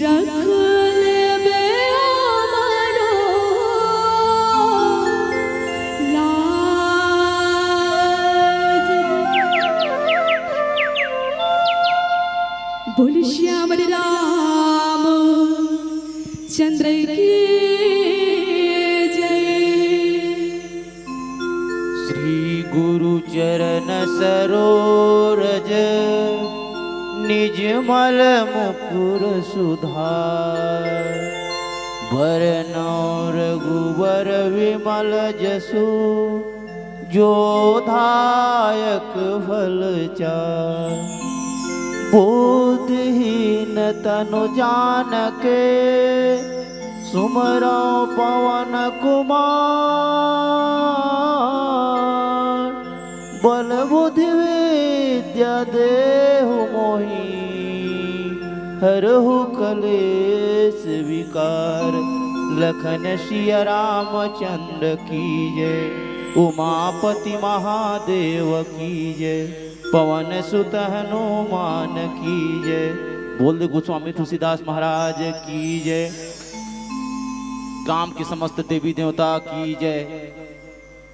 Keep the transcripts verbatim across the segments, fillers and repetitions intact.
रख लेबे हमरो लाज। बोल श्याम राम चंद्र की जय। श्री गुरु चरण सरोरज निज मल मुकुर सुधार। बरनौ रघुबर विमल जसु जो दायक फल चार। बोधहीन तनु जान के सुमरौ पवन कुमार। बल बुद्धि विद्या देहु मोहि हरहु कलेश विकार। लखन सिया रामचंद्र की जय। उमापति महादेव की जय। पवन सुत हनुमान की जय। बोल दे गोस्वामी तुलसीदास महाराज की जय। गांव के समस्त देवी देवता की जय।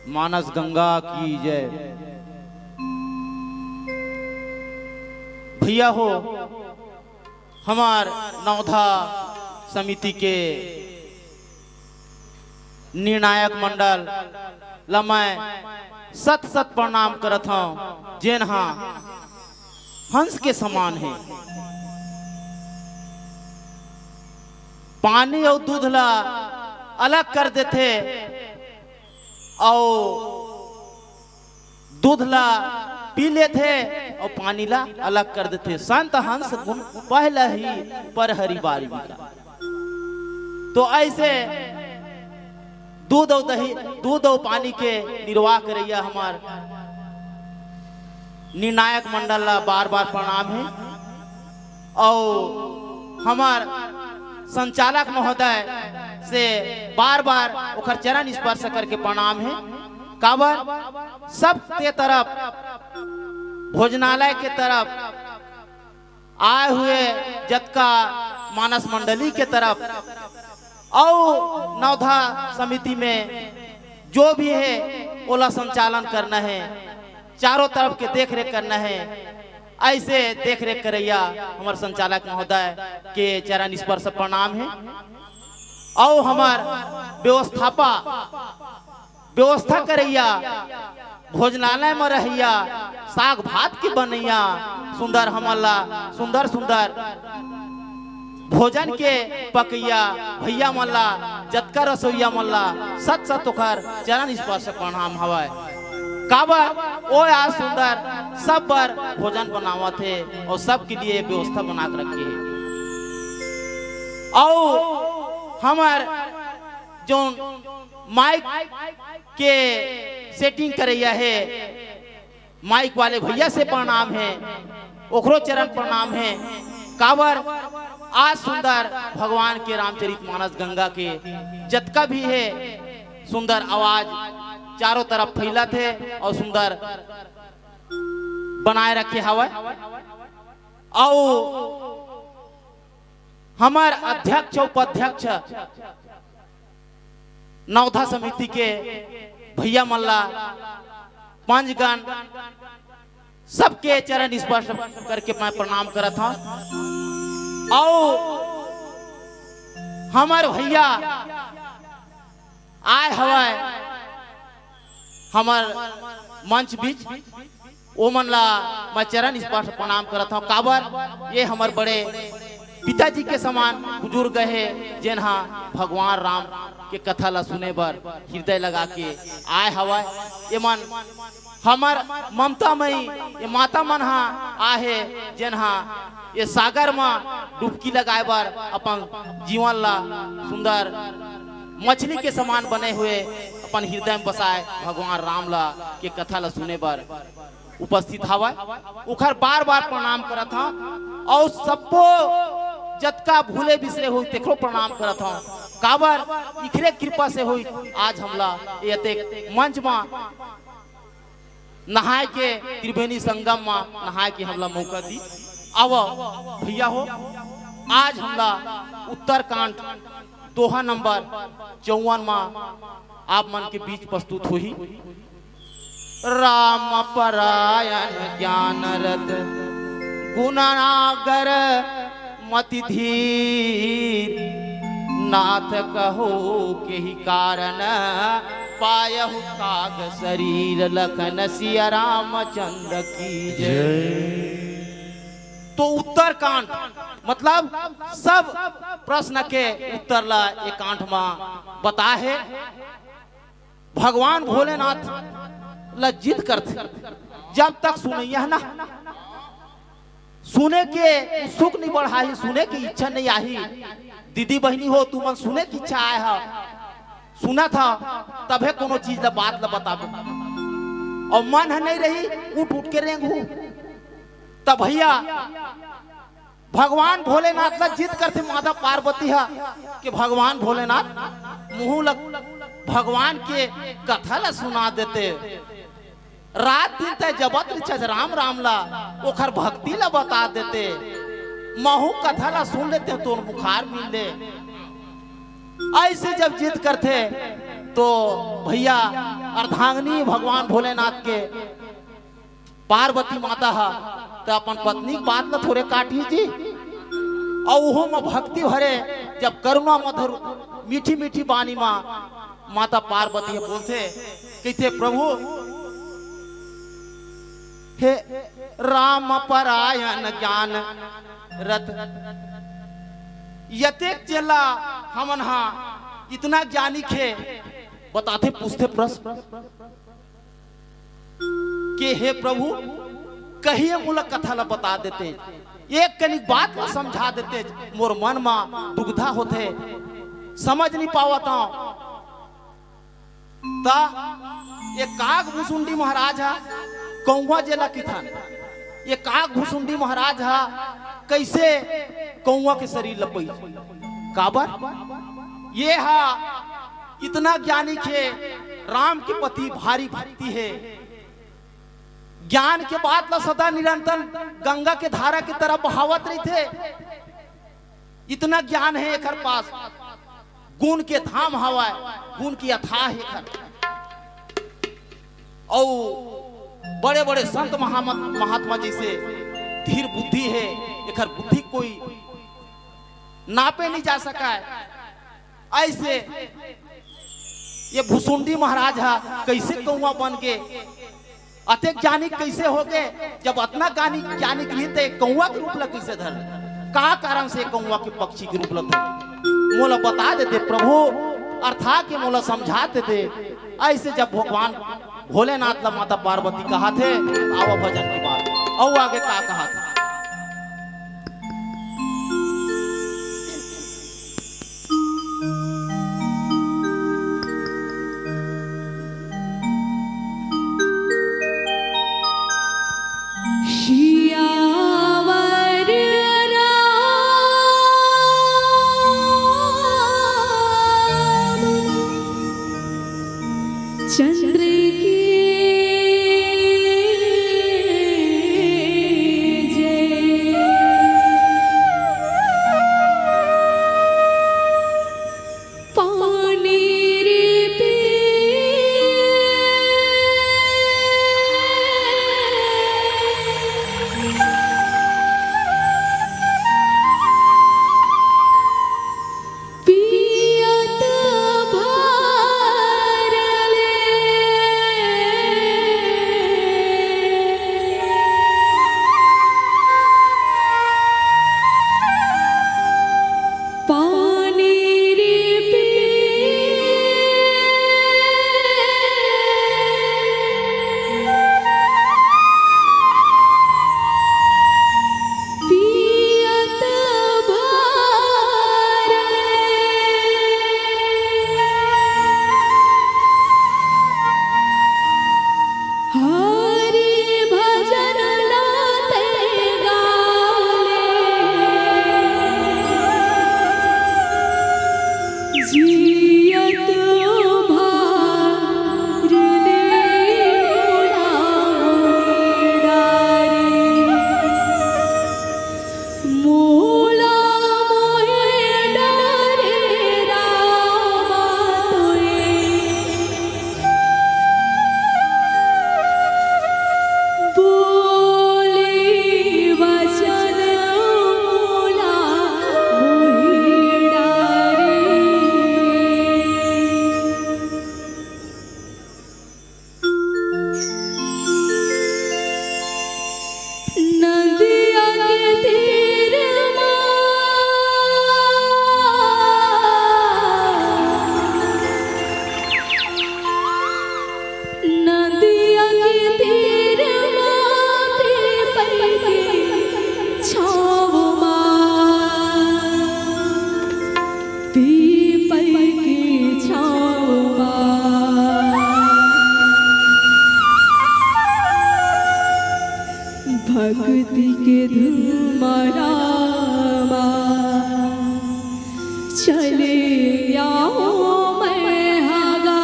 मानस गंगा की जय। भैया हो, हमार नवधा समिति के निर्णायक मंडल ल मैं सत सत प्रणाम करत हौं, जेन हा हंस के समान हे। पानी अउ दूध ला अलग कर देथे अउ दूध ला पी लेथे अउ पानी ला अलग कर देथे। संत हंस गुन पहला ही पर हरि बारी बिका। तो ऐसे दूध अउ दही, दूध अउ पानी के निर्वाह करइया हमार निर्णायक मंडल ला बार बार प्रणाम हे। अउ हमार संचालक महोदय से बार बार ओकर चरण स्पर्श करके प्रणाम हे। काबर सबके तरफ, भोजनालय के तरफ आए हुए जतका मानस मंडली के तरफ अउ नवधा समिति में जो भी हे, ओला संचालन करना हे, चारों तरफ के देख रेख करना हे। ऐसे देख रेख करइया हमर संचालक महोदय के चरण स्पर्श प्रणाम हे। अउ हमर व्यवस्थापा व्यवस्था करइया, भोजनालय म रहइया, साग भात के बनइया, सुंदर हमन ला सुंदर सुंदर भोजन के पकइया भैया मन ला, जतका रसोइया मन ला सत सत ओखर चरण स्पर्श प्रणाम हवय। काबर ओ आज सुंदर सब बर भोजन बनावत हे अउ सबके लिए व्यवस्था बना के रखे हे। अउ हमर जोन माइक के सेटिंग करइया हे, माइक वाले भैया से प्रणाम हे, ओकरो चरण प्रणाम हे। काबर आज सुंदर भगवान के रामचरित मानस गंगा के जतका भी हे सुंदर आवाज चारों तरफ फैलत हे अउ सुंदर बनाए रखे हवय। अउ हमर अध्यक्ष अउ उपाध्यक्ष नवधा समिति के भैया मन ला, पंचगण, सबके चरण स्पर्श करके मैं प्रणाम करत हौं। अउ हमर भैया आए हवय हमर मंच बीच, ओमन ला मैं चरण स्पर्श प्रणाम करत हौं। काबर ये हमर बड़े पिताजी के समान बुजुर्ग हे, जेन हा भगवान राम के कथा ला सुने बर हृदय लगा के आए हवय। एमन हमर ममता मई ये माता मन हा आहे, जेन हा ये सागर म डुबकी लगाए बर अपन जीवन ला सुंदर मछली के समान बने हुए अपन हृदय में बसाए भगवान राम ला के कथा ला सुने बर उपस्थित हवय। उखर बार बार प्रणाम करत हौं अउ सब्बो जतका भूले बिसरे होई तेखरो प्रणाम करत हौं। काबर इखरे कृपा से होई आज हमला ये अतेक मंच मा नहाए के, त्रिवेणी संगम मा नहाए के हमला मौका दी। आव भैया हो, आज हमला उत्तरकांड दोहा नंबर चौवन मा आप मन के बीच प्रस्तुत होही। राम परायण ज्ञान रत गुणनागर मति धीर। नाथ कहो केहि कारण पायहु काग शरीर। लखन सिया रामचंद्र की जय। तो उत्तरकांड मतलब सब प्रश्न के उत्तर ला एकांठ मा बता हे। भगवान भोलेनाथ ला जिद करथे, जब तक सुनइया ना सुने के उत्सुक नहीं बढ़ाही, सुने के इच्छा नहीं आही। दीदी बहिनी हो, तुमन सुने के इच्छा आय हा, सुनत हा, तभे कोनो चीज ला, बात ला बताबो। अउ मन ह नहीं रही, उठ उठ के रेंगहू। तब भैया भगवान भोलेनाथ ला जिद करथे माता पार्वती हा कि भगवान भोलेनाथ महूं ला भगवान के कथा ला सुना देते। रात दिन तैं जपत रिचस राम राम ला, ओखर भक्ति ला बता देते, महूं कथा ला सुन लेते, तोर मुखार मिल ले। अइसे जब जिद करथे तो भैया अर्धांगिनी भगवान भोलेनाथ के पार्वती माता हा त अपन पत्नी के बात ला थोरे काटही जी। अउ उहू मा भक्ति भरे जब करुणा मधुर मीठी मीठी बानी मा माता पार्वती ह बोलथे, कहिथे, प्रभु हे राम परायण ज्ञान रत, यतेक जेला हमन हा इतना ज्ञानी खे, बताथे, पूछथे प्रश्न के हे प्रभु, कहिए मोला कथा ला बता देते, एक कनिक बात ला समझा देते, मोर मन मा दुविधा होथे, समझ नहीं पावत हूं। त ये काग भुसुंडी महाराज हा कौवा जेला किथन, ये काग भुसुंडी महाराज हा कइसे कौवा के शरीर ला पई? काबर ये हा इतना ज्ञानी खे, राम के प्रति भारी भक्ति हे, ज्ञान के बात ला सदा निरंतर गंगा के धारा के तरह बहावत रहिथे। इतना ज्ञान हे एखर पास, गुण के धाम हवय, गुण के अथाह हे एखर। अउ बड़े-बड़े संत महामत-, महात्मा जइसे धीर बुद्धि हे, एखर बुद्धि कोई नापे नहीं जा सकय। अइसे ये भुसुंडी महाराज हा कइसे कौवा बन के अतेक ज्ञानी कइसे होगे? जब अतना ज्ञानी, ज्ञानी रहिन, त कौवा के रूप ला कइसे धर? का कारण से कौवा के, पक्षी के रूप ला धर? मोला बता देते प्रभु, अर्था के मोला समझा देते। अइसे जब भगवान भोलेनाथ ला माता पार्वती कहाथे, आवा भजन के बाद, अउ आगे का कहाथे? सियावर राम चंद्र की चले आओ मैं हगा,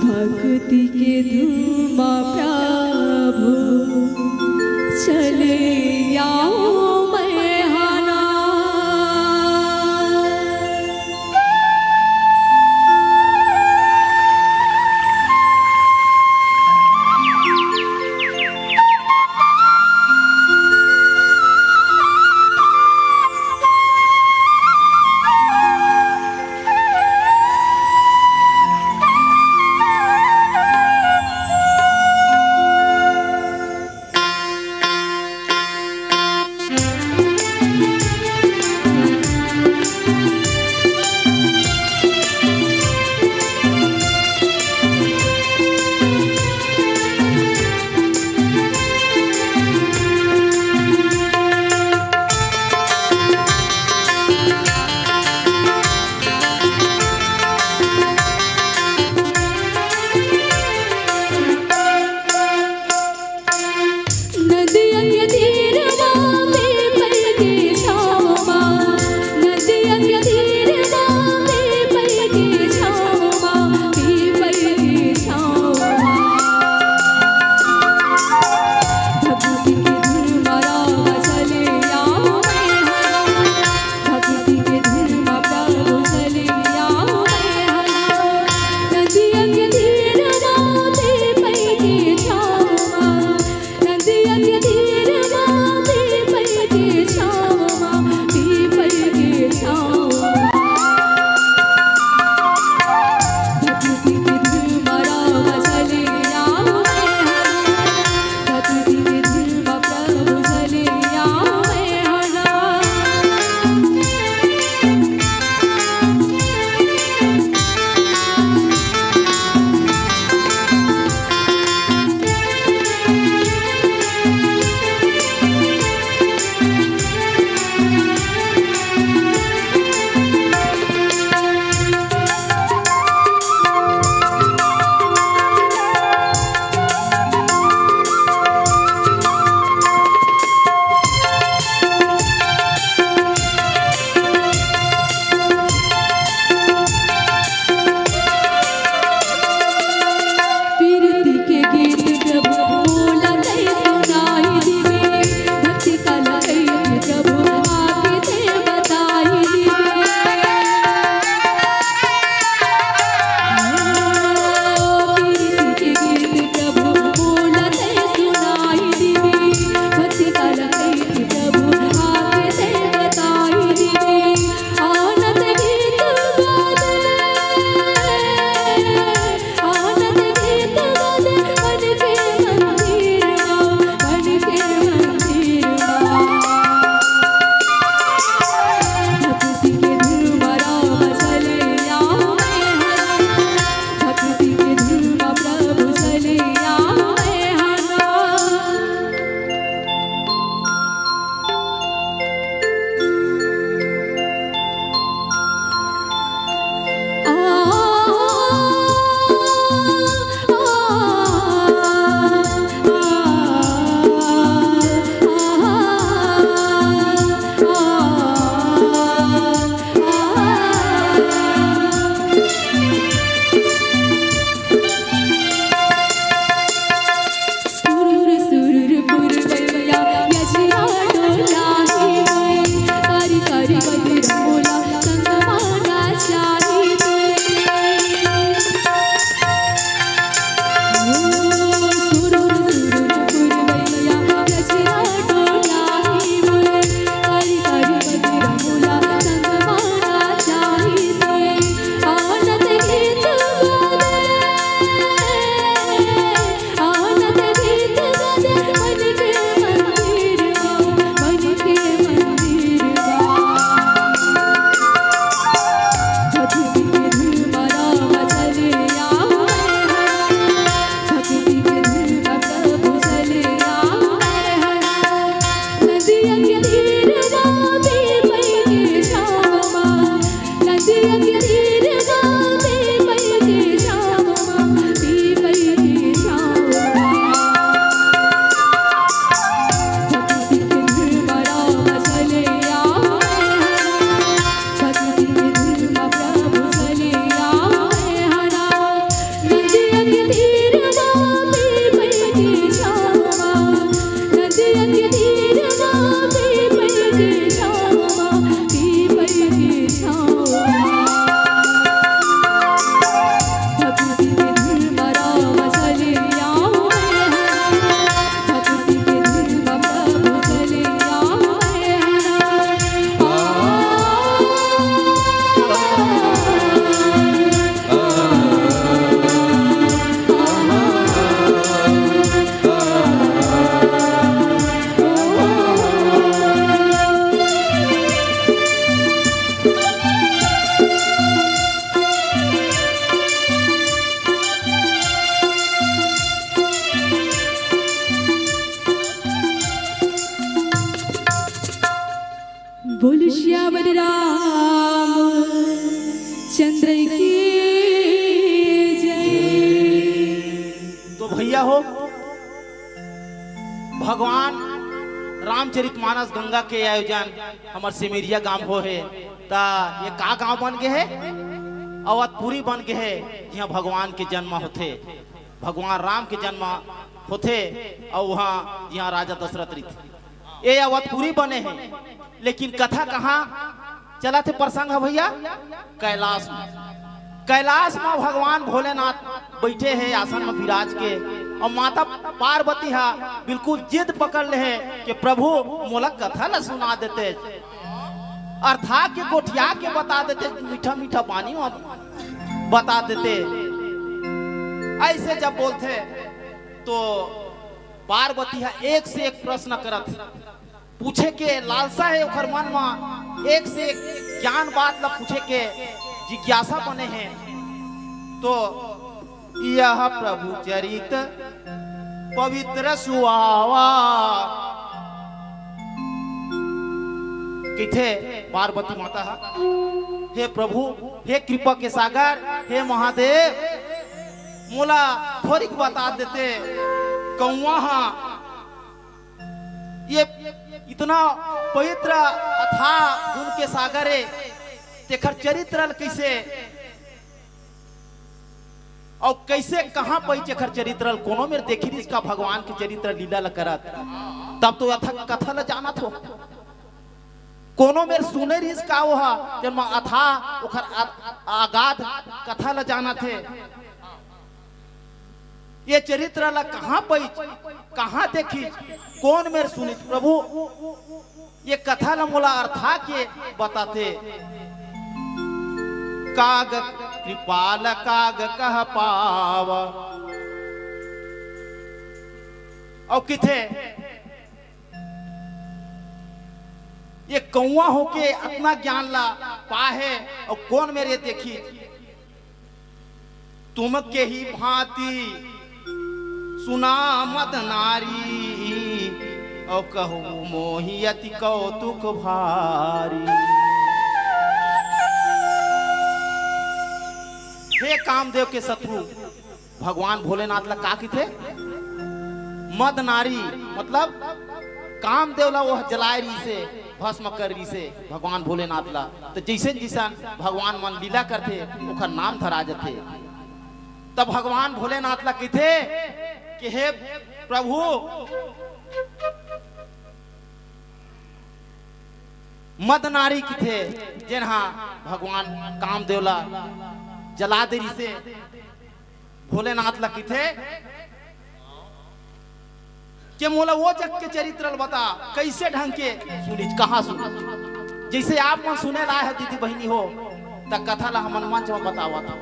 भक्ति के धुन म प्रभु, चले आओ मैं हगा। बोल सियावर राम चंद्र की जय। तो भैया हो, भगवान रामचरितमानस गंगा के आयोजन हमर सेमेरिया गांव हो हे, त ये का गांव बन गे हे? अवधपुरी बन गे हे, जिहां भगवान के जन्म होथे, भगवान राम के जन्म होथे, अउ उहां जिहां राजा दशरथ रहिथे। ये अवधपुरी बने हे, लेकिन कथा कहाँ चलत हे प्रसंग ह भैया? कैलाश में। कैलाश में भगवान भोलेनाथ बैठे हे आसन में विराज के, अउ माता पार्वती हा बिल्कुल जिद पकड़ ले हे कि प्रभु, मोला कथा ला सुना देते, अर्था के गोठिया के बता देते, मीठा मीठा बानी बता देते। ऐसे जब बोलथे तो पार्वती हा एक से एक प्रश्न करत हे, पूछे के लालसा हे ओखर मन म, एक से एक ज्ञान बात ला पूछे के जिज्ञासा बने हे। तो यह प्रभु चरित पवित्र सुहावा, किथे पार्वती माता हा, हे प्रभु, हे कृपा के सागर, हे महादेव, मोला थोरिक बता देते, कौआ हा ये इतना पवित्र अथाह गुण के सागर हे, तेखर चरित्र ल कइसे अउ कइसे कहाँ पइच एखर चरित्र ल? कोनो मेर देखी रिस का भगवान के चरित्र लीला ल करत? तब तो अथक कथा ल जानत हो। कोनो मेर सुने रिस का ओहा, जेन म अथाह ओखर अ-, अगाध कथा ल जानत हे? ये चरित्र ला कहाँ पइच, कहाँ देखिच, कोन मेर सुनिच? प्रभु, ये कथा ला मोला अर्था के बताते। काग कृपाल काग कह पाव। अउ किथे ये कौआ होके अतना ज्ञान ला पाहे, अउ कोन मेर ये देखिच? तुम केहि भांति सुना मद नारी, अउ कहू मोहि अति कौतुक भारी। हे कामदेव के शत्रु, भगवान भोलेनाथ ला का किथे? मद नारी, मतलब कामदेव ला ओह जलाए रिहिसे, भस्म कर रिहिसे भगवान भोलेनाथ ला। तो जइसन जइसन भगवान मन लीला करथे, ओखर नाम धरा जथे। तब भगवान भोलेनाथ ला किथे कि हे प्रभु, मद नारी किथे, जेन हा भगवान कामदेव ला जला दे रिहिसे, भोलेनाथ ला किथे के मोला वो जग के चरित्र ल बता, कइसे ढंग के सुनिच, कहाँ सुनिच? जइसे आप मन सुने ला आए हो दीदी बहिनी हो, त कथा ला हमन मंच म बतावत हन।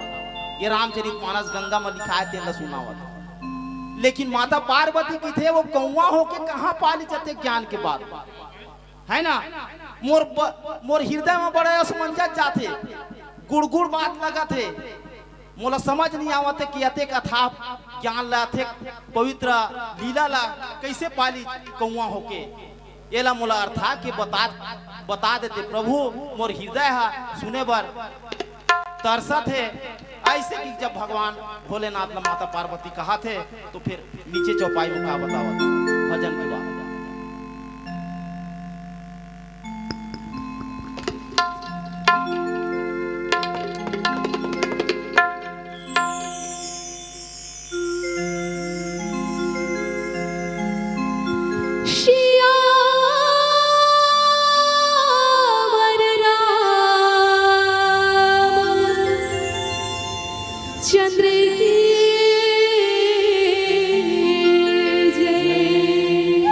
ये रामचरित मानस गंगा म लिखाए, तेन ला सुनावत हन। लेकिन माता पार्वती किथे, वो कौआ होके कहाँ पाली जथे ज्ञान के बात, है ना? मोर ब-, मोर हृदय म बड़ा असमंजस जाथे, गुड़गुड़ बात लगत हे। मोला समझ नहीं आवत हे कि अतेक अथाह ज्ञान ला, अतेक पवित्र लीला ला कइसे पाली कौआ होके। एला मोला अर्था के बता, बता देते प्रभु, मोर हृदय हा सुने बर तरसत हे। ऐसे कि जब भगवान भोलेनाथ ला माता पार्वती कहाथे, तो फिर नीचे चौपाई में का बतावत, भजन के बाद। सियावर राम चंद्र की जय।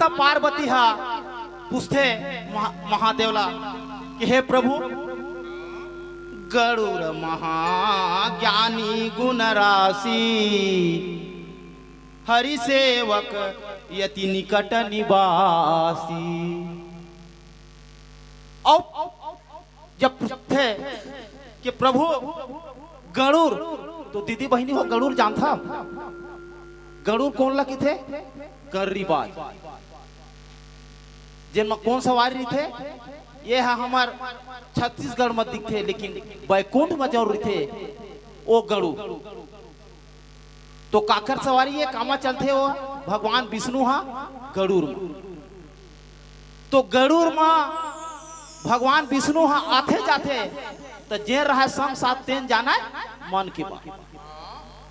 त पार्वती ह पूछथे महा-, महादेव ला कि हे प्रभु, गरुड़ महाज्ञानी गुण राशि, हरि सेवक यति निकट निवासी। अउ जब पूछथे कि प्रभु गरुड़, तो दीदी बहिनी हो गरुड़ जानथा? गरुड़ कोन ला किथे? गरीबाज। जेन म कोन सवारी रहिथे? ये ह हमर छत्तीसगढ़ म दिखथे, लेकिन बैकुंठ म जरूर रहिथे ओ गरुड़। तो काकर सवारी ये, कामा चलथे ओ? भगवान विष्णु ह गरुड़ म। तो गरुड़ म भगवान विष्णु ह आथे जाथे, त जेन रहय संग साथ तेन जानय मन के बात,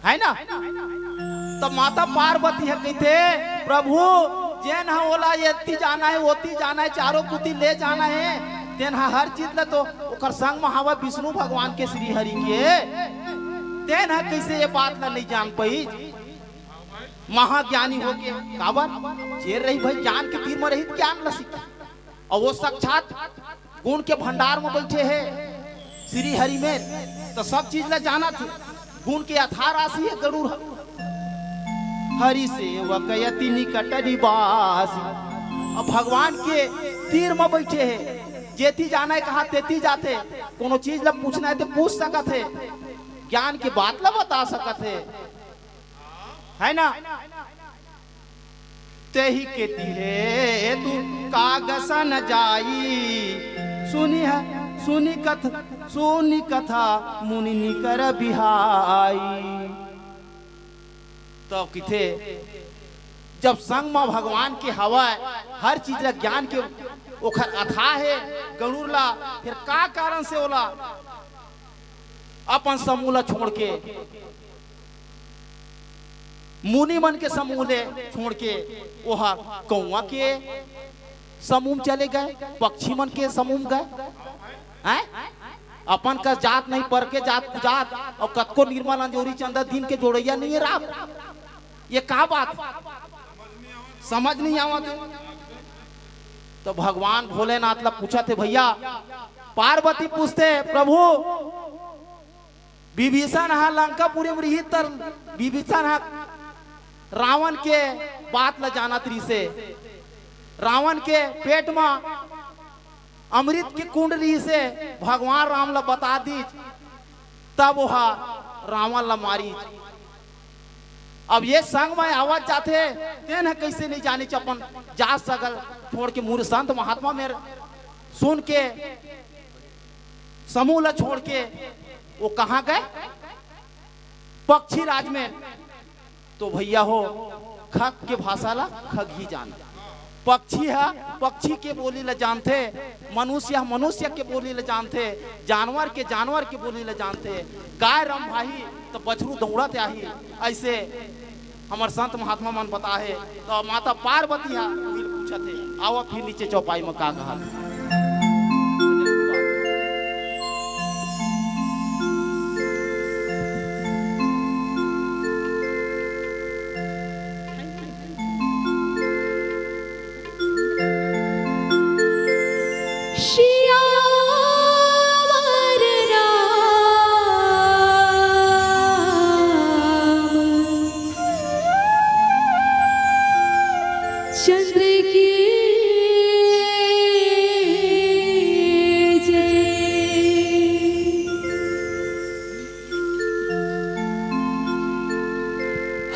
है ना? त माता पार्वती ह कहिथे, प्रभु, जेन ह ओला एती जाना हे, ओती जाना हे, चारों कुती ले जाना हे, तेन ह हर चीज ल तो ओकर संग म हवय विष्णु भगवान के, श्री हरि के, तेन ह कइसे ये बात ल नइ जान पइस? महाज्ञानी होके, काबर? जेन रही भाई ज्ञान के तीर म रही, ज्ञान ल सीखी। अउ वो साक्षात गुण के भंडार म बइठे हे श्री हरि में, त सब चीज ल जानत हे। गुण के अथाह राशि हे गरुड़ ह। हरि सेवक यति निकट निवासी। अब भगवान के तीर म बइठे हे, जेती जाना हे कहा तेती जाथे, कोनो चीज ल पूछना हे त पूछ सकत हे, ज्ञान के बात ल बता सकत हे, है ना? तेहि केति हेतु काग सन जाई, सुनिह, सुनि कथ, सुनि कथा मुनि निकर बिहाई। तब किथे, जब संग म भगवान के हवय, हर चीज ला ज्ञान के ओखर अथाह हे, गरुड़ ला, फिर का कारण से ओला अपन समूह ला छोड़ के, मुनि मन के समूह ले छोड़ के, ओहा कौआ के समूह म चले गए, पक्षी मन के समूह म गए, हैं? अपन का जात नहीं, पर के जात, जात, अउ कतको निर्मल अंजोरी चंदा दिन के जोड़ैया नहीं हे राम। ये का बात? समझ नहीं आवत हे। तो भगवान भोलेनाथ ला पूछत हे, भैया, पार्वती पूछथे, प्रभु, विभीषण ह लंकापुरी म रिहिस, त विभीषण ह रावण के बात ल जानत रिहिसे। रावण के पेट म अमृत के कुंड रिहिसे, भगवान राम ल बता दीस, तब ओहा रावण ल मारिस। अब ये संग म आवत जाथे, तेन ह कइसे नइ जानिस, अपन जात सगल छोड़ के, मूढ़ संत महात्मा मेर सुन के, समूह ल छोड़ के वो कहाँ गए? पक्षी राज में। तो भैया हो, खग के भाषा ला खग ही जान। पक्षी ह पक्षी के बोली ला जानथे, मनुष्य ह मनुष्य के बोली ला जानथे, जानवर के जानवर के बोली ला जानथे। गाय रंभाही त बछरू दौड़त आही। अइसे हमर संत महात्मा मन बताहे, त माता पार्वती ह उही ल पूछत हे। आवा फिर नीचे चौपाई म का कहत हे। सियावर राम चंद्र की जय।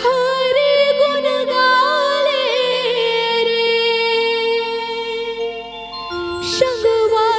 हरि गुण गाले रे संगवा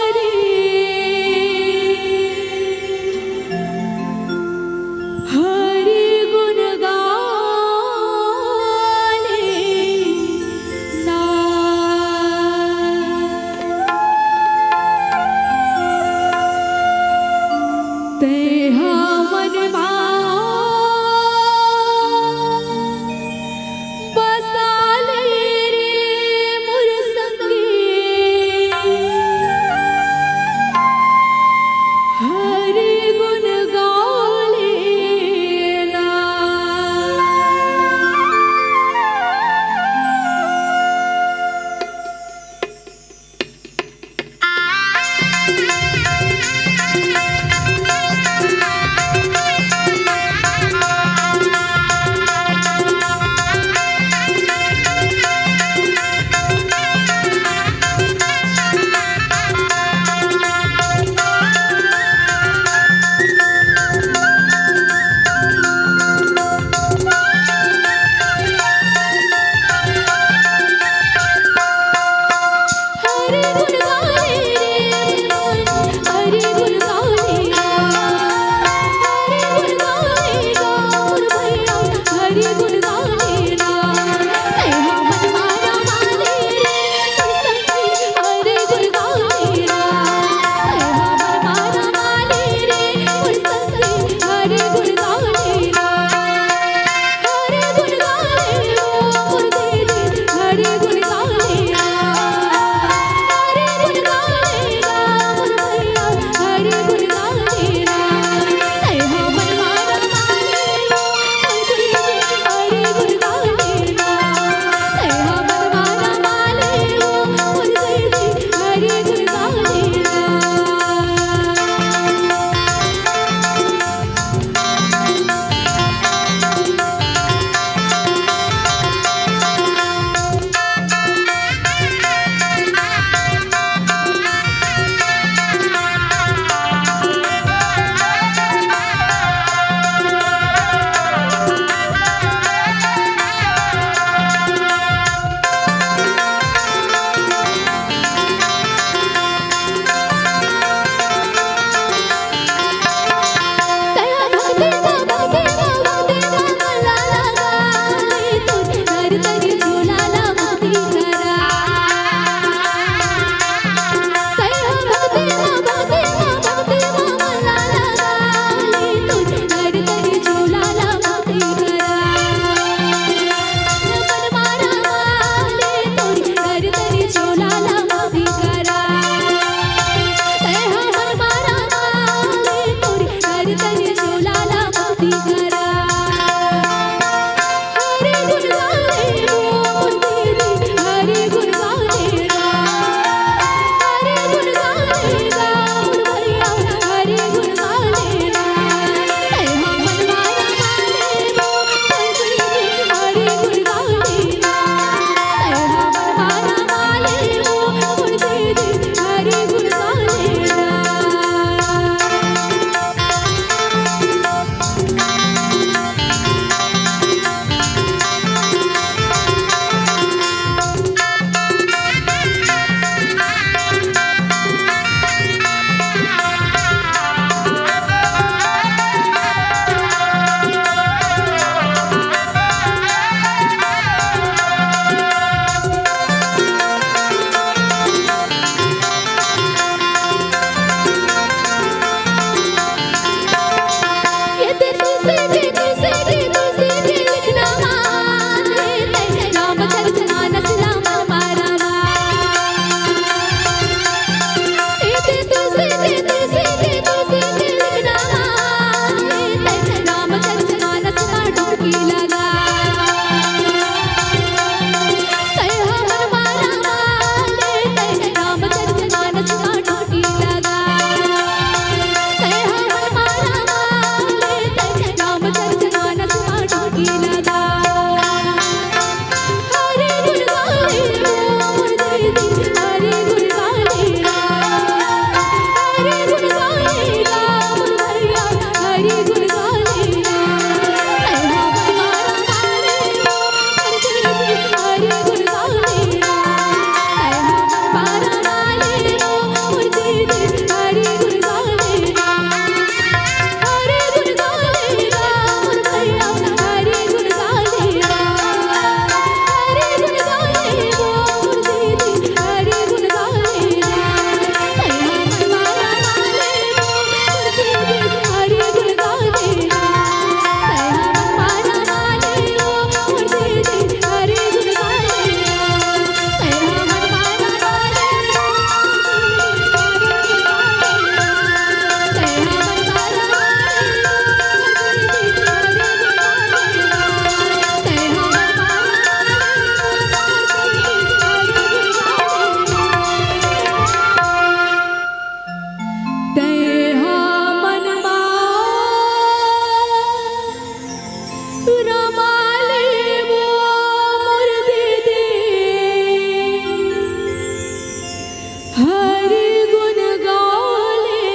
हरि गुण गाले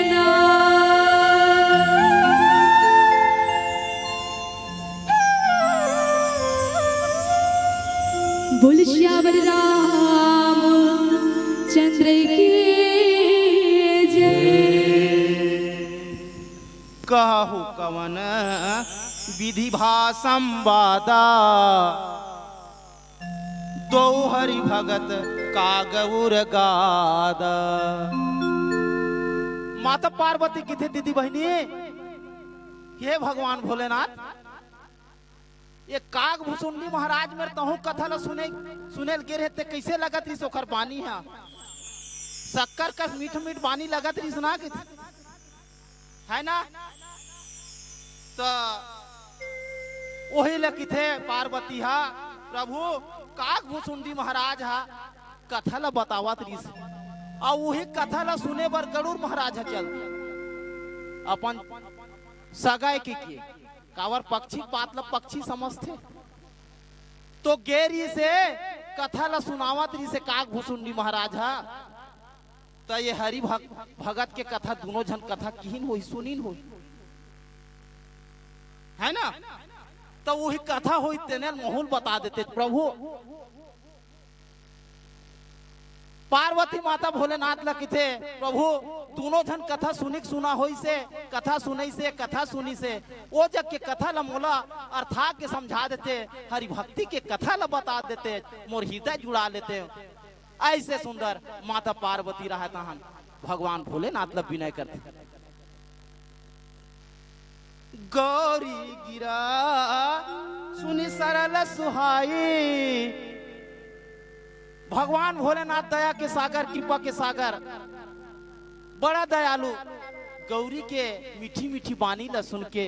ना। बोल सियावर रामचंद्र की जय। कहु कवन विधि भा संवादा, दो हरि भगत काग उर गादा। माता पार्वती किथे दीदी बहिनी, हे भगवान भोलेनाथ, ये काग भुसुंडी महाराज मेर तहूँ कथा ल सुने, सुने ल गे रहे ते कैसे लगत रहिस ओखर बानी ह? शक्कर कस मीठ मीठ बानी लगत रहिस ना कि, है ना? त ओही ल किथे पार्वती ह, प्रभु, काग भुसुंडी महाराज ह कथा ल बतावत रहिस, अउ उही कथा ल सुने बर गरुड़ महाराज ह चल दे अपन सगाई के किए। काबर पक्षी पात ल पक्षी समझथे। तो गे रहिसे, कथा ल सुनावत रहिसे काग भुसुंडी महाराज ह। त ये हरि भग-, भगत के कथा, दूनों झन कथा किहिन होही, सुनिन होही, है ना? त उही कथा होही, तेने ल महूँ ल बता देते प्रभु। पार्वती माता भोलेनाथ ल किथे, प्रभु, दूनों झन कथा सुनिक सुना होइसे, कथा सुनइसे, कथा सुनिसे, ओ जग के कथा ल मोला अरथा के समझा देते, हरि भक्ति के कथा ल बता देते, मोर हृदय जुड़ा लेते। अइसे सुंदर माता पार्वती रहय तहन भगवान भोलेनाथ ल बिनय करथे। गौरी गिरा सुनि सरल सुहाई। भगवान भोलेनाथ दया के सागर, कृपा के सागर, बड़ा दयालु। गौरी के मीठी मीठी बानी ल सुन के,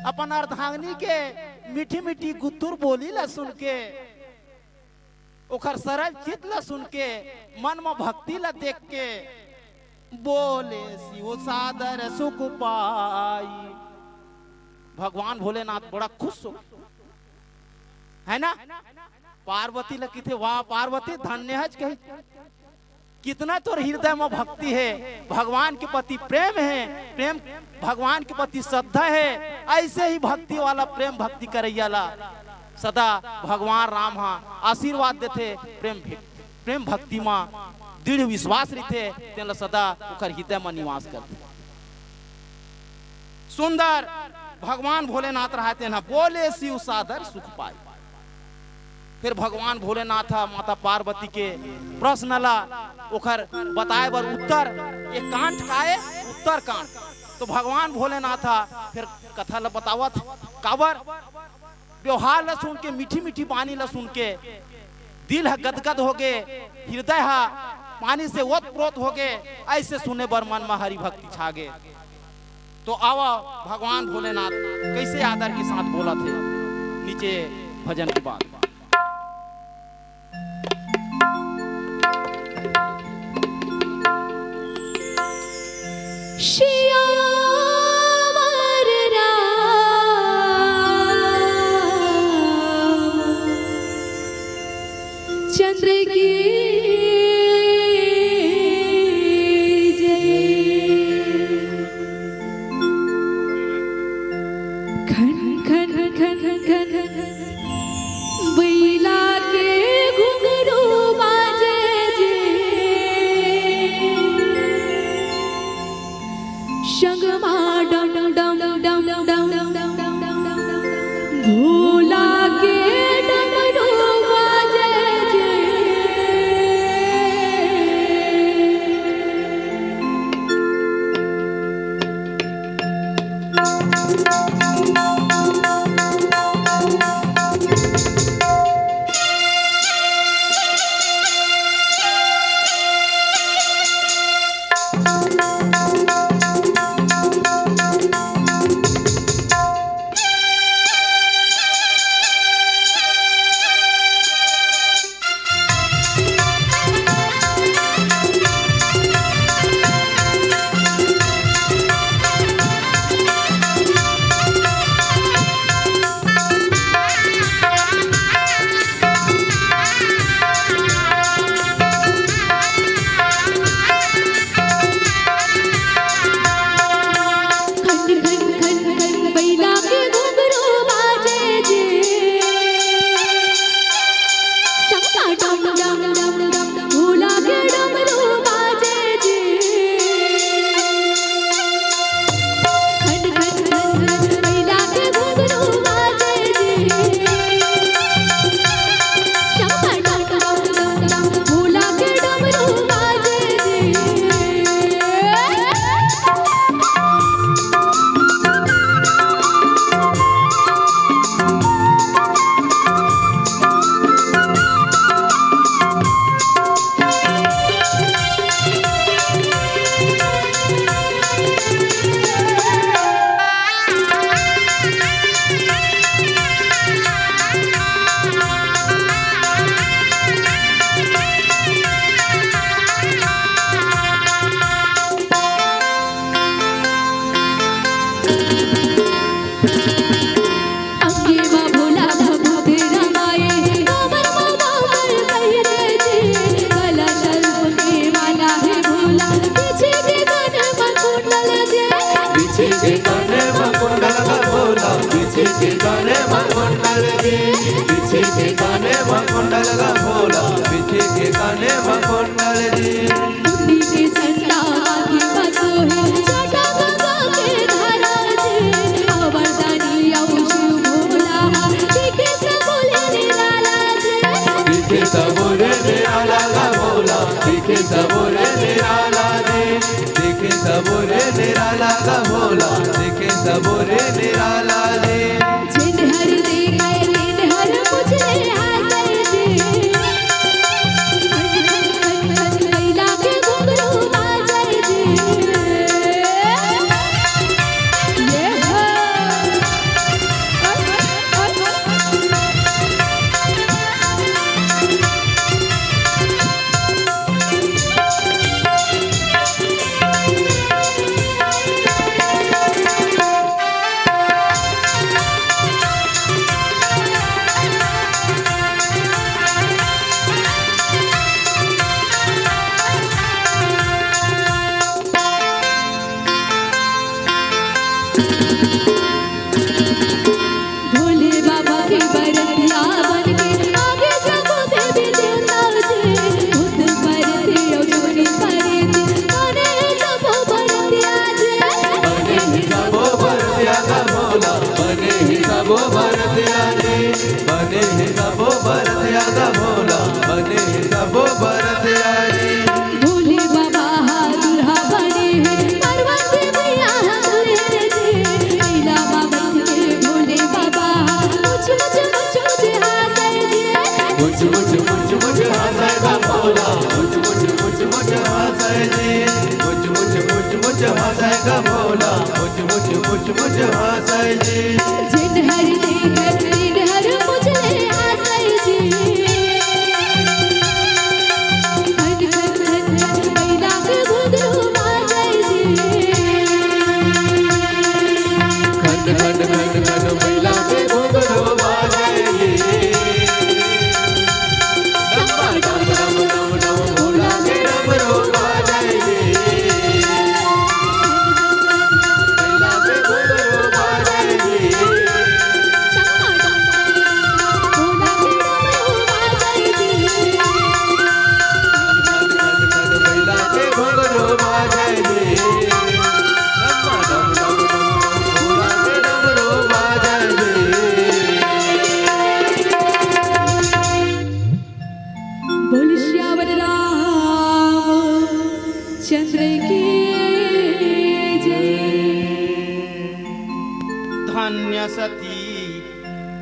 अपन अर्धांगिनी के मीठी मीठी गुत्तुर बोली ल सुन के, ओखर सरल चित ल सुन के, मन म भक्ति ल देख के, बोले सिव सादर सुख पाई। भगवान भोलेनाथ बड़ा खुश हो, है ना? पार्वती ल किथे, वाह पार्वती, धन्य हच कही, कितना तोर हृदय म भक्ति हे, भगवान के प्रति प्रेम हे, प्रेम, भगवान के प्रति श्रद्धा हे। अइसे ही भक्ति वाला, प्रेम भक्ति करइया ला सदा भगवान राम ह आशीर्वाद देथे। प्रेम भि-, प्रेम भक्ति म दृढ़ विश्वास रहिथे, तेन ला सदा ओकर हृदय म निवास करथे। सुंदर भगवान भोलेनाथ रहय, तेन ह बोले सिव सादर सुख पाई। फिर भगवान भोलेनाथ ह माता पार्वती के प्रश्न ला, ओखर बताए बर उत्तर, ये कांड का ए उत्तर कांड। तो भगवान भोलेनाथ ह फिर कथा ला बतावत, काबर व्यवहार ला सुन के, मीठी मीठी बानी ला सुन के दिल ह गदगद होगे, हृदय ह पानी से ओत प्रोत होगे। अइसे सुने बर मन म हरि भक्ति छागे। तो आवा, भगवान भोलेनाथ कइसे आदर के साथ बोलत हे नीचे भजन के बाद। सियावर रामचंद्र की जय। खन खन खन खन बुद्धि के झंडा आँखी म सोहे, जटा गंगा के धारा जे, अवरदानी अउ शिव भोला, दिखे सबो ले निराला जे। दिखे सबो ले निराला गा भोला, दिखे सबो ले निराला जे, दिखे सबो ले निराला गा भोला, दिखे सबो ले निराला जे। जेन हर देखय, तेन हर मुझ ले हासय जे। खन, खन, खन, खन, बइला के घुंघरू बाजय जे। ये हो। भोले बाबा के बरतिया बन के आगे सबो देवी देवता जे, भूत प्रेत अउ चोरी परेत, बने सबो बरतिया जे। बने हे सबो बरतिया गा भोला, बने हे सबो बरतिया जे, बने हे सबो बरतिया गा भोला, बने हे सबो बरतिया जे। भोले बाबा हा दूल्हा बने हे, पार्वती मैया हा दुल्हन जे। लीला बाबा के भोले बाबा हा, मुछ मुछ मुछ मुछ हासय जे। मुछ मुछ मुछ मुछ हासय गा भोला, मुछ मुछ मुछ मुछ हासय जे। मुछ मुछ मुछ मुछ हासय गा भोला, मुछ मुछ मुछ मुछ हासय जे। जेन हर देखय, तेन हर मुझ ले हासय जे। खन, खन, खन, खन, बइला के घुंघरू बाजय जे। खन, खन, खन, खन, बइला के घुंघरू बाजय जे। डम, डम, डम, डम, डम, भोला के डमरू बाजय जे। बइला के घुंघरू बाजय जे। बोल सियावर रामचंद्र की जय। धन्य सती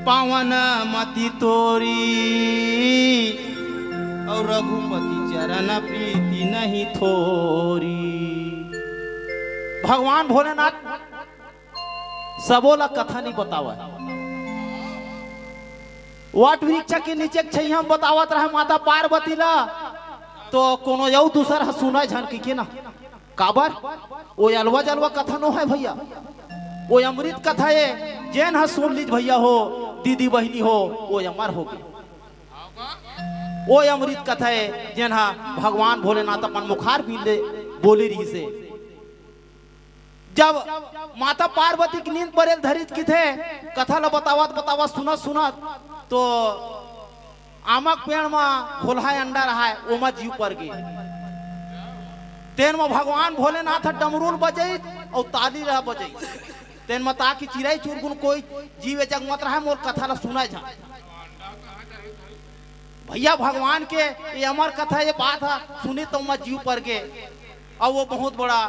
पावन मति तोरी, अउ रघुपति चरण प्रीति नहीं थोरी। भगवान भोलेनाथ सबो ला कथा नहीं बतावय। वट वृक्ष के नीचे के छैया में बतावत रहे माता पार्वती ला, तो कोनो अउ दूसर ह सुनय झन कहिके ना। काबर? ओ अलवा जलवा कथा नो हे भइया, ओ अमृत कथा ए। जेन ह सुन लीज भइया हो, दीदी बहिनी हो, ओ अमर होगे। ओ अमृत कथा ए, जेन ह भगवान भोलेनाथ अपन मुखारबिंद ले बोले रिहिसे। जब माता पार्वती के नींद परे ल धरिस किथे, कथा ल बतावत बतावत सुनत सुनत, तो आमा के पेड़ म घोलहा अंडा रहय, ओमा जीव पर गे। तेन म भगवान भोलेनाथ ह डमरू ल बजइस अउ ताली ल बजइस। तेन म ताकि चिरई चुरगुन कोई जीव ए जग मत रहय, मोर कथा ल सुनय झन। भइया, भगवान के ये अमर कथा, ये बात ह सुनिस त ओमा जीव पर गे। अउ ओ बहुत बड़ा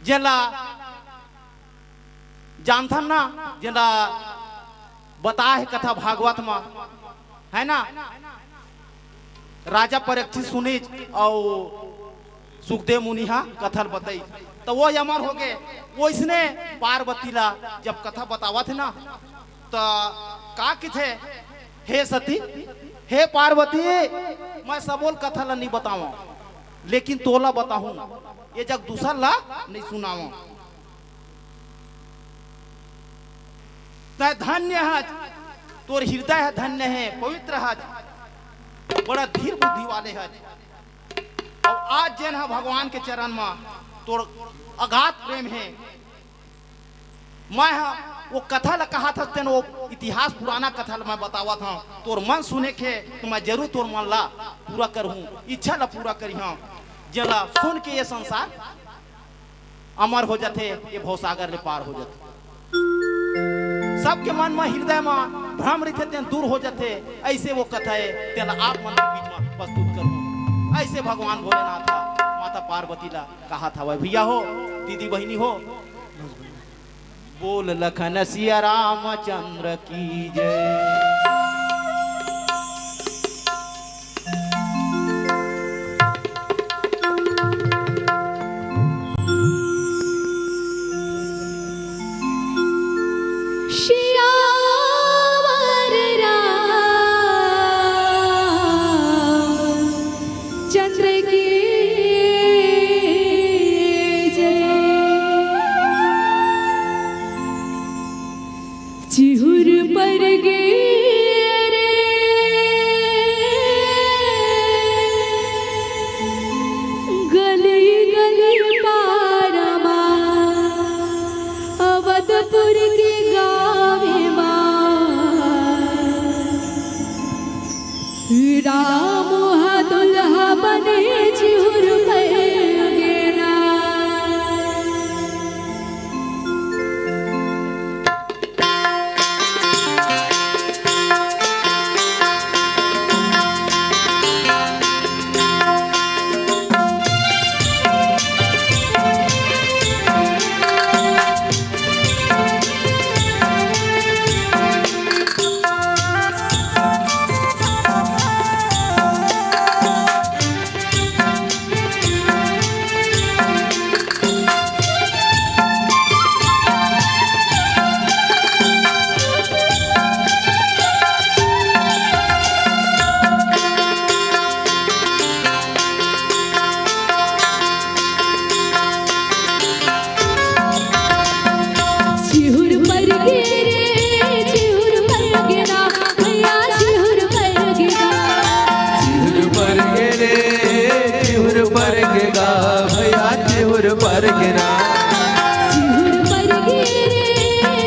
जेला जानथन ना, जेला बताय हे कथा भागवत म, हे ना? राजा परीक्षित सुनिस अउ सुखदेव मुनि ह कथा ल बताइस। त ओ अमर होगे। ओइसने पार्वती ला जब कथा बतावत हे ना, त का किथे, "हे सती, हे पार्वती, मैं सबो ल कथा ला नइ बतावंव, लेकिन तोला बताहूं, ए जग दूसर ला नइ सुनावंव।" तैं धन्य हच, तोर हृदय ह धन्य हे, पवित्र हच, बड़ा धीर बुद्धि वाले हच। अउ आज जेन ह भगवान के चरण म तोर अगाध प्रेम हे, मैं ह वो कथा ला कहात हस तेन, वो इतिहास पुराना कथा ला मैं बतावत हंव। तोर मन सुने के हे तो मैं जरूर तोर मन ला पूरा करहूं, इच्छा ला पूरा करिहंव, जेला सुन के ये संसार अमर हो जाथे, ये भवसागर ले पार हो जाथे। सबके मन म, हृदय म भ्रम रहिथे, तेन दूर हो जाथे। ऐसे वो कथा हे, तेला आप मन के बीच म प्रस्तुत करहूं। ऐसे भगवान भोलेनाथ ह माता पार्वती ला कहात हवय। भैया हो, दीदी बहिनी हो, बोल लखन सिया रामचंद्र की जय। सियावर रामचंद्र की जय। चिहुर पर गे रे गली गली पार मा, अवधपुर के गाँव मा। राम हा दुल्हा बने चिहुर पर गे ना। चिहुर पर गे रे, चिहुर पर गे ना, भैया चिहुर पर गे ना। चिहुर पर गे रे, चिहुर पर गे गा, भैया चिहुर पर गे ना। चिहुर पर गे रे,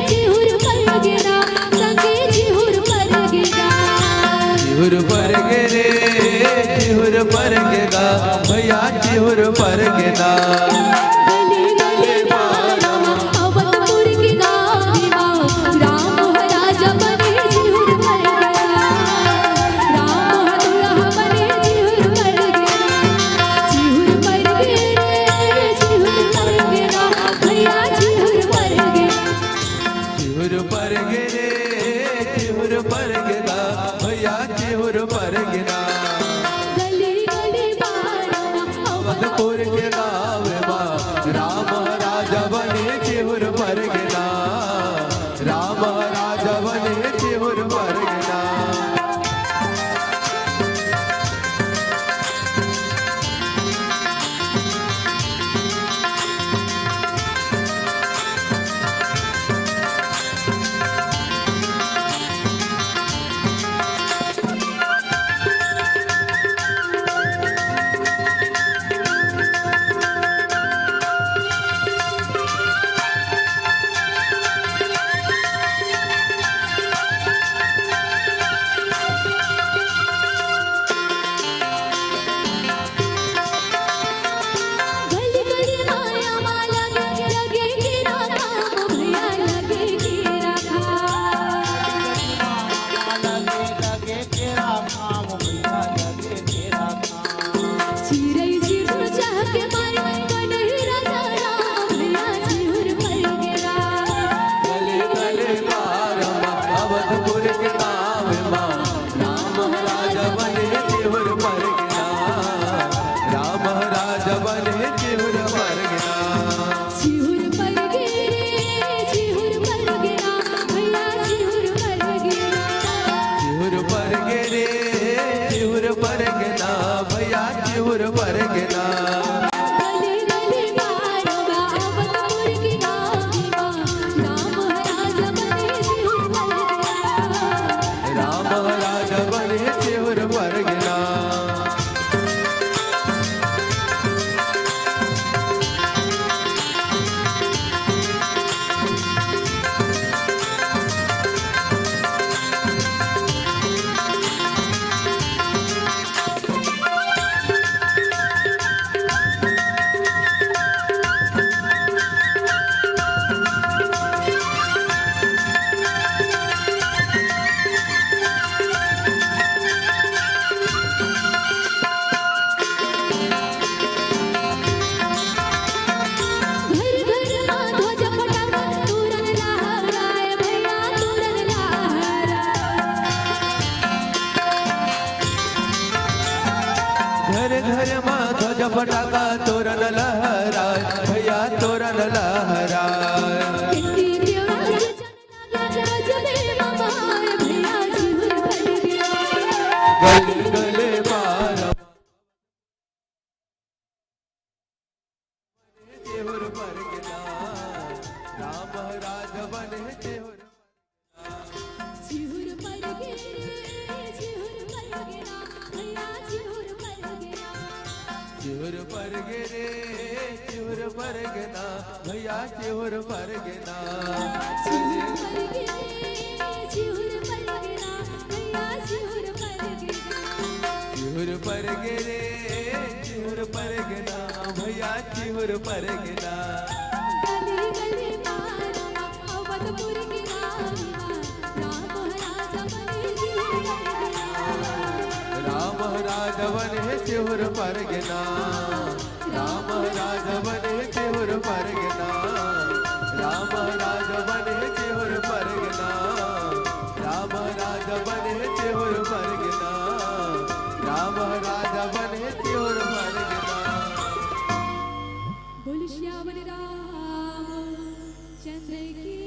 चिहुर पर गे ना, संगे चिहुर पर गे ना। चिहुर पर गे रे, चिहुर पर गे गा, भैया चिहुर पर गे ना। गली गली पार मा, अवधपुर के गाँव मा, राम ह राजा बने चिहुर पर गे ना। राम ह दुल्हा बने चिहुर पर गे ना। चिहुर पर गे रे, चिहुर पर गे ना, भैया चिहुर पर गे ना। चिहुर पर गे रे, चिहुर पर गे ना, भैया चिहुर पर गे ना। गली गली पार मा, अवधपुर के गाँव मा, राम ह राजा बने चिहुर पर गे ना। राम ह राजा बने चिहुर पर गे ना। गली गली माया मा लगे, लगे केरा काम भैया, लगे केरा काम। चिरई चिरगुन चहके मारे, बने राजा राम भैया चिहुर पर गे ना। गली गली पार मा, अवधपुर के गाँव मा, राम ह राजा बने चिहुर पर गे ना। राम ह राजा बने चिहुर पर गे ना। चिहुर पर गे रे, चिहुर पर गे ना, भैया चिहुर पर गे ना। चिहुर पर गे रे, चिहुर पर गे ना, भैया चिहुर पर गे ना। गली गली पार मा, अवधपुर के गाँव मा, राम ह राजा बने चिहुर पर गे ना। राम ह राजा बने चिहुर पर गे ना। घर घर मा ध्वज फटाका तोरन लहराय, भैया तोरन लहराय। गले गले मार चिहुर परगना, राम महाराज बने चिहुर। चिहुर परगे रे, चिहुर परगना, भैया चिहुर परगना। चिहुर परगे रे, चिहुर परगना, भैया चिहुर परगना। चिहुर परगे रे, चिहुर परगना, भैया चिहुर परगना। चिहुर परगे रे, चिहुर परगना, भैया चिहुर परगना। गली गली मारा, अवधपुर के राम, राम राजा बने चिहुर परगना। राम राजा बने चिहुर परगना। राम राजा बने चिहुर परगना। राम राजा बने चिहुर परगना। राम राजा बने चिहुर परगना। राम राजा बने चिहुर परगना। बोल सियावर रामचंद्र की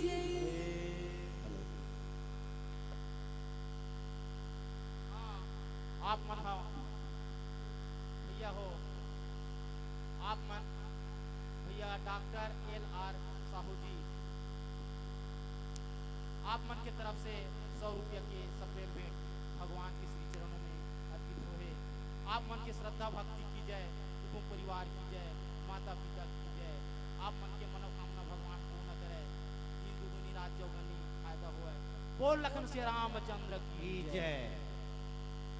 जय। हाँ, आप मन ह भैया हो, आप मन भैया डॉक्टर एल आर साहू जी, आप मन के तरफ से सौ रुपया के सप्रेम भेंट भगवान के श्री चरणों में अर्पित होहे। आप मन के श्रद्धा भक्ति की जय, कुटुंब परिवार की जय, माता पिता की जय, आप मन के मनोकामना भगवान पूर्ण करे। दिन दुगुनी रात चौगुनी फायदा होए। बोल लखन सिया रामचंद्र की की जय। जय।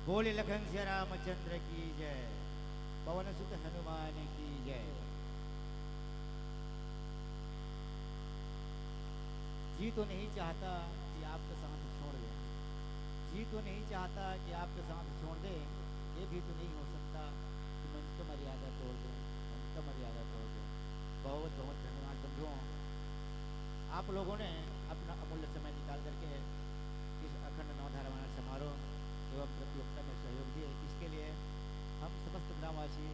बोले लखन सिया रामचंद्र की जय। पवन सुत हनुमान की जय। जी तो नहीं चाहता कि आपका साथ छोड़ दे, जी तो नहीं चाहता कि आपका साथ छोड़ दे, ये भी तो नहीं हो सकता कि मंच मर्यादा तोड़ दे, मंच मर्यादा तोड़ दे। बहुत बहुत धन्यवाद बंधुओं, आप लोगों ने अपना अमूल्य समय निकाल करके इस अखंड नवधारा मानस समारोह एवं प्रतियोगिता में सहयोग दिए, इसके लिए हम समस्त ग्रामवासी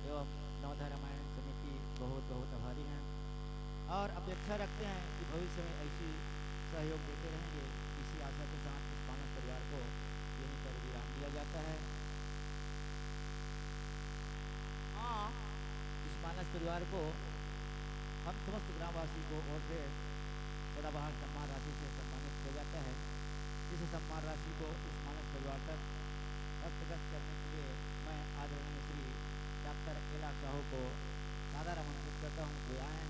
एवं नवधा रामायण समिति बहुत बहुत आभारी हैं और अपेक्षा रखते हैं कि भविष्य में ऐसी सहयोग देते रहेंगे। इसी आशा के साथ इस मानस परिवार को यहीं पर विराम दिया जाता है। हाँ, इस मानस परिवार को हम समस्त ग्रामवासी को ओर से सदाबहार सम्मान राशि से सम्मानित किया जाता है। इस सम्मान राशि को इस मानस परिवार तक हस्तगत करने के लिए मैं आदरणीय Shri doctor L R Sahu को सादर आमंत्रित करता हूँ कि आएँ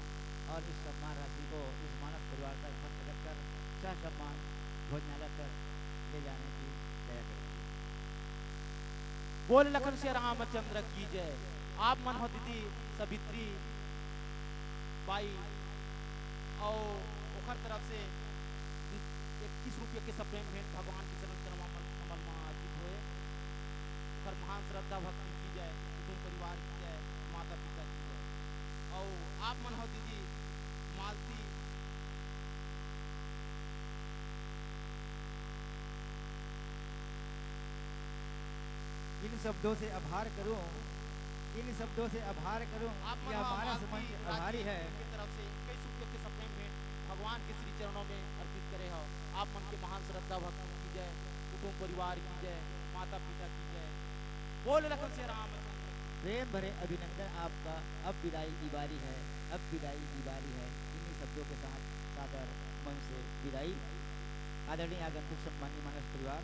और इस सम्मान राशि को इस मानस परिवार तक हस्तगत कर सह सम्मान भोजनालय तक ले जाने की दया करें। बोल लखन सिया रामचंद्र की जय। आप मन हो दीदी सावित्री बाई और ओखर तरफ से इक्कीस रुपये के सप्रेम भेंट भगवान के चरण कमल म अर्पित होए। ओखर महान श्रद्धा भक्ति की जय, कुटुंब परिवार की जय, माता पिता की जय। और आप मन हो दीदी मालती इन शब्दों से आभार करूं, इन शब्दों से आभार करूं, आप मन यह ह मानस मालती मंच आभारी राजगीर है। की तरफ से इक्कीस रुपये के सप्रेम भेंट भगवान के श्री चरणों में अर्पित करे हो। आप मन के महान श्रद्धा भक्ति की जय, कुटुंब परिवार की जय, माता पिता की जय। बोल लखन सिया रामचंद्र। प्रेम भरे अभिनंदन आपका। अब विदाई की बारी है, अब विदाई की बारी है। इन्हीं शब्दों के साथ सादर मन से विदाई। आदरणीय आगंतुक सम्मानीय मानस परिवार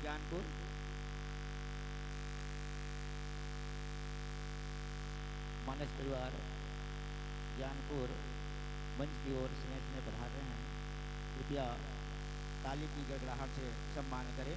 ज्ञानपुर, मानस परिवार ज्ञानपुर मंच की ओर स्नेह स्नेह पधार रहे हैं। कृपया ताली की गड़गड़ाहट से सम्मान करें।